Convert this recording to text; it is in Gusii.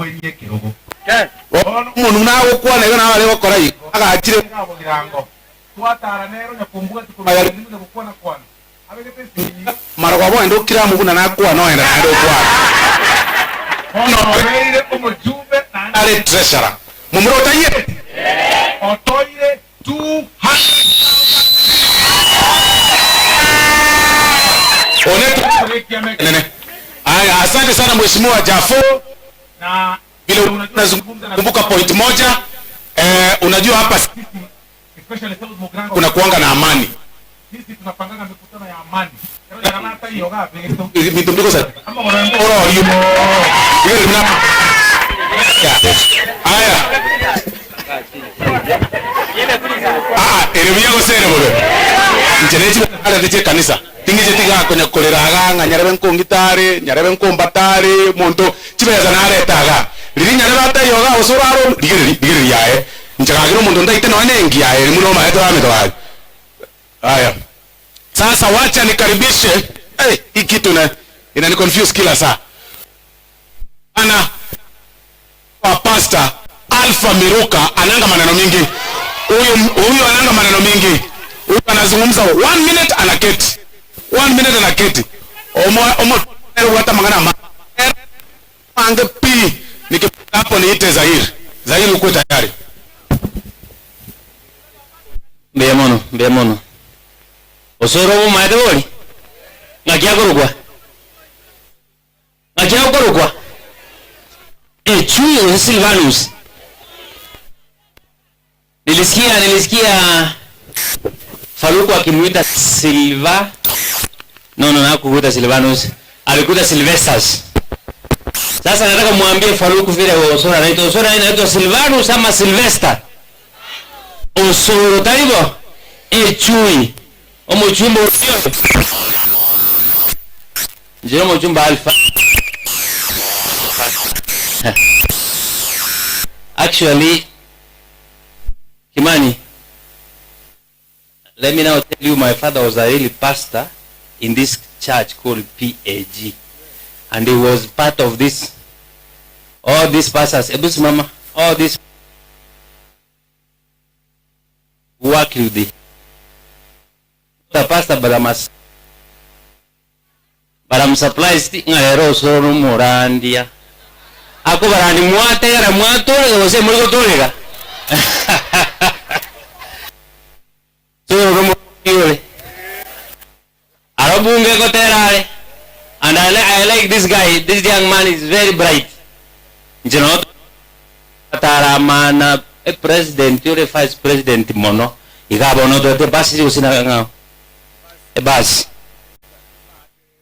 Akagwenia ekerogo. Bono omonto buna agokwana igo nabo are gokora igo, agachire. Iga bogirango, twatara nere onyakombwati korwa igoro nigo gokwana-kwana, abegete esegi. Marogoba ogende okire amo buna nakwana ogenda naende okwana. Bono obeire omojumbe naende. Are treasurer. Momura otayeti? Otoire 200,000 One nene. Aya, asante sana Mheshimiwa Jafo. Na Vile unazungumza point moja eh, unajua hapa especially South Mugirango kuna kuanga na amani. sisi tunapanganga mikutano ya amani. Kero yarana hiyo gabeto. Bintu sa Ama gorembo. oro yu. Ile mna Aya. Ah, ere buya gose ere bobe. Inche nechi are che kanisa. Tingiche tigakonya korera aga ng'a nyarebe nkong'ita are, nyarebe nkombata are, monto chibesa nareta aga. Riria nyarebe ataiyo iga gose orare rigereria rigereria aye. Inche gakera omonto ntaite nonya na engiya aye eri buna omaete oramete gaki. Haya. Sasa wacha nikaribishe hey, hii kitu na inani confuse kila saa. Ana wa Pastor Alpha Miruka ananga maneno mingi. Huyu huyu ananga maneno mingi. Huyu anazungumza one minute anaketi. One minute anaketi. Omo omo wata mangana ma ange pi nikifika hapo niite Zahir. Zahir uko tayari? Mbuya mono, mbuya mono. Osoro obomaete bori? Ng'aki akorokwa? Ng'aki akorokwa? Echui gose Silvanus? Nilisikia nilisikia Faruku akimuita Silva. No, no, hakukuita Silvanus. Alikuita Silvesters. Sasa nataka muambie Faruku vile Osoro anaitwa. Osoro anaitwa Silvanus ama Sylvester? Osoro taibo echui omochumba oyo njira omochumba Alpha. Actually, Kimani, let me now tell you, my father was a really pastor in this church called PAG. And he was part of this, all these pastors, Ebu simama, all these work with the, the pastor, but I'm, a, but I'm surprised ng'a rero osoro nomorandia akobarandi mwategera mwatorega gose muri gotorega soro nomoriore arobunge goterare. And I like this guy. This young man is very bright. Njino taramana e president ore vice president mono igabo no dote basi usina ngao e basi.